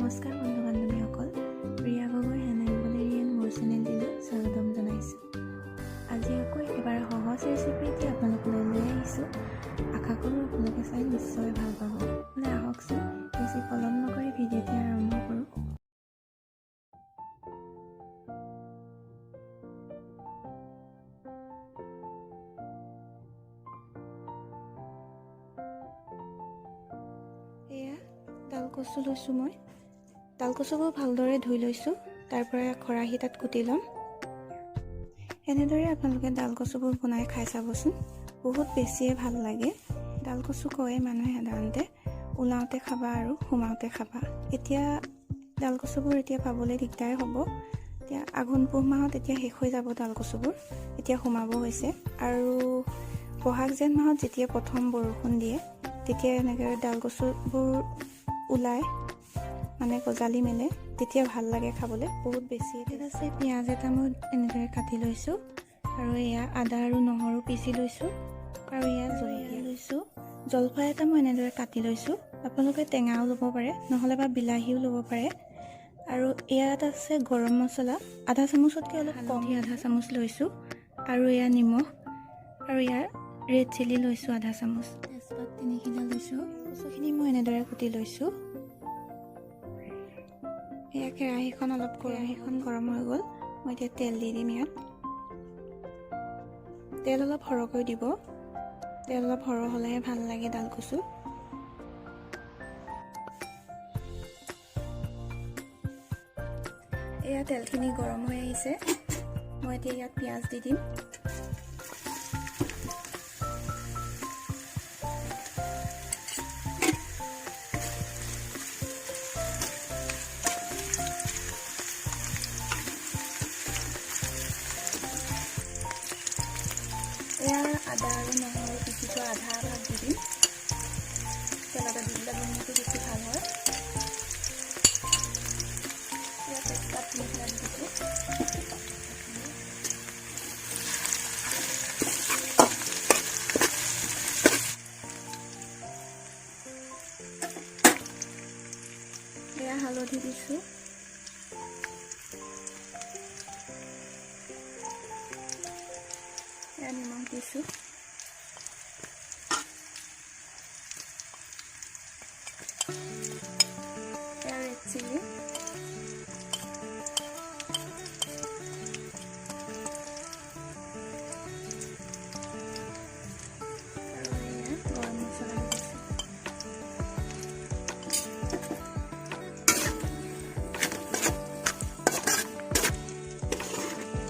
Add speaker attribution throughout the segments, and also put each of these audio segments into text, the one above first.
Speaker 1: নমস্কাৰ বন্ধু বান্ধৱীসকল, প্ৰিয়া গগৈ হেনা embroidery and মোৰ চেনেলটিলৈ স্বাগতম জনাইছোঁ। আজি আকৌ একেবাৰে সহজ ৰেচিপি এটি আপোনালোকলৈ লৈ আহিছোঁ। আশা কৰোঁ আপোনালোকে চাই নিশ্চয় ভাল পাব। নহ'লে আহকচোন, বেছি পলম নকৰি ভিডিঅ'টি আৰম্ভ কৰোঁ। এয়া ডাল কচু লৈছোঁ মই। ডাল কচুবোৰ ভালদৰে ধুই লৈছোঁ। তাৰ পৰা খৰাহী তাত কুটি ল'ম। এনেদৰে আপোনালোকে ডাল কচুবোৰ বনাই খাই চাবচোন, বহুত বেছিয়ে ভাল লাগে। ডাল কচু কয় মানুহে সাধাৰণতে, ওলাওঁতে খাবা আৰু সোমাওঁতে খাবা। এতিয়া ডাল কচুবোৰ এতিয়া পাবলৈ দিগদাৰ হ'ব। এতিয়া আঘোণ পুহ মাহত এতিয়া শেষ হৈ যাব ডাল কচুবোৰ, এতিয়া সোমাব হৈছে। আৰু বহাগ জেঠ মাহত যেতিয়া প্ৰথম বৰষুণ দিয়ে, তেতিয়া এনেকৈ ডাল কচুবোৰ ওলায়, মানে গজালি মেলে, তেতিয়া ভাল লাগে খাবলৈ বহুত বেছি। ইয়াত আছে পিঁয়াজ এটা মই এনেদৰে কাটি লৈছোঁ, আৰু এয়া আদা আৰু নহৰু পিচি লৈছোঁ, আৰু এয়া জলকীয়া লৈছোঁ। জলফাই এটা মই এনেদৰে কাটি লৈছোঁ। আপোনালোকে টেঙাও ল'ব পাৰে, নহ'লে বা বিলাহীও ল'ব পাৰে। আৰু ইয়াত আছে গৰম মছলা আধা চামুচতকৈ অলপ কম, আধা চামুচ লৈছোঁ। আৰু এয়া নিমখ, আৰু ইয়াৰ ৰেড চিলি লৈছোঁ আধা চামুচ। তেজপাত 3 খিলা লৈছোঁ। কচুখিনি মই এনেদৰে কুটি লৈছোঁ। এয়া কেৰাহীখন গৰম হৈ গ'ল। মই এতিয়া তেল দি দিম ইয়াত। তেল অলপ সৰহকৈ দিব। তেল অলপ সৰহ হ'লেহে ভাল লাগে ডাল কচু। এয়া তেলখিনি গৰম হৈ আহিছে। মই এতিয়া ইয়াত পিঁয়াজ দি দিম। এয়া আদা আৰু নহৰু পিচি থোৱা আধা ভাগ দি দিম। তেলতে দি দিলে গোন্ধটো বেছি ভাল হয়। এয়া তেজপাত 3 খিলা দি দিছোঁ। এয়া হালধি দিছোঁ। এয়া নিমখ দিছোঁ। এয়া ৰেড চিলি। আৰু এয়া গৰম মছলা দি দিছোঁ।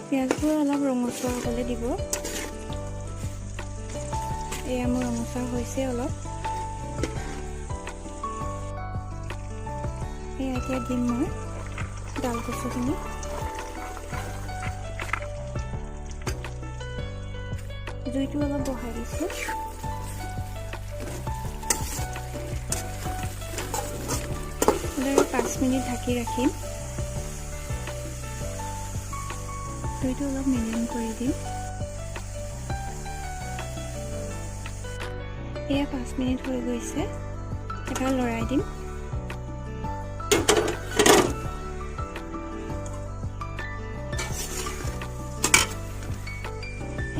Speaker 1: পিঁয়াজবোৰ অলপ ৰঙচুৱা হ'বলৈ দিব। এয়া মোৰ ৰঙচুৱা হৈছে অলপ। এয়া এতিয়া দিম মই ডাল কচুখিনি। জুইটো অলপ বঢ়াই দিছোঁ। এনেদৰে 5 মিনিট ঢাকি ৰাখিম। জুইটো অলপ মিডিয়াম কৰি দিম। এয়া 5 মিনিট হৈ গৈছে। এবাৰ লৰাই দিম।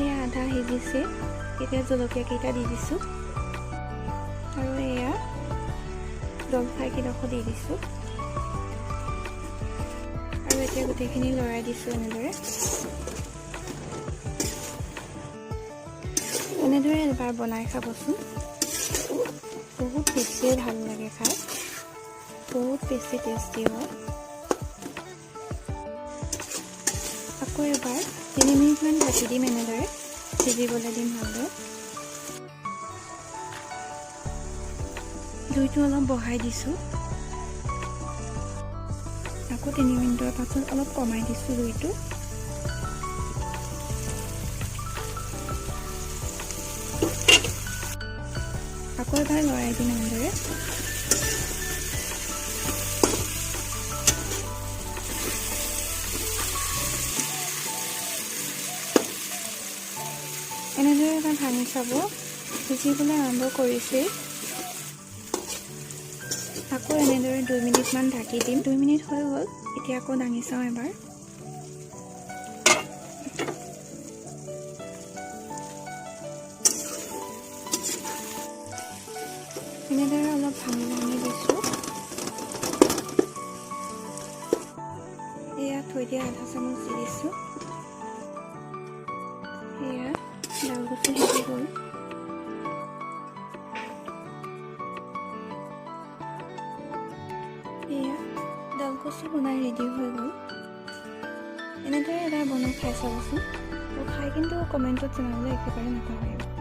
Speaker 1: এয়া আধা সিজিছে। এতিয়া জলকীয়া কেইটা দি দিছোঁ আৰু এয়া জলফাই কেইডোখৰ দি দিছোঁ। আৰু এতিয়া গোটেইখিনি লৰাই দিছোঁ এনেদৰে। এনেদৰে এবাৰ বনাই খাবচোন, বহুত বেছিয়ে ভাল লাগে খাই, বহুত বেছি টেষ্টি হয়। আকৌ এবাৰ 3 মিনিটমান ঢাকি দিম। এনেদৰে সিজিবলৈ দিম ভালদৰে। জুইটো অলপ বঢ়াই দিছোঁ। আকৌ 3 মিনিটৰ পাছত অলপ কমাই দিছোঁ জুইটো। আকৌ এবাৰ লৰাই দিম এনেদৰে। এনেদৰে এবাৰ ভাঙি চাব। সিজিবলৈ আৰম্ভ কৰিছেই। আকৌ এনেদৰে 2 মিনিটমান ঢাকি দিম। 2 মিনিট হৈ গ'ল। এতিয়া আকৌ দাঙি চাওঁ এবাৰ। এনেদৰে অলপ ভাঙি ভাঙি দিছোঁ। এয়া থৈ দিয়া আধা চামুচ দি দিছোঁ। এয়া ডাল কচু সিজি গ'ল। এয়া ডাল কচু বনাই ৰেডি হৈ গ'ল। এনেদৰে এবাৰ বনাই খাই চাবচোন আৰু খাই কিন্তু কমেণ্টত জনাবলৈ একেবাৰে নাপাহৰিব।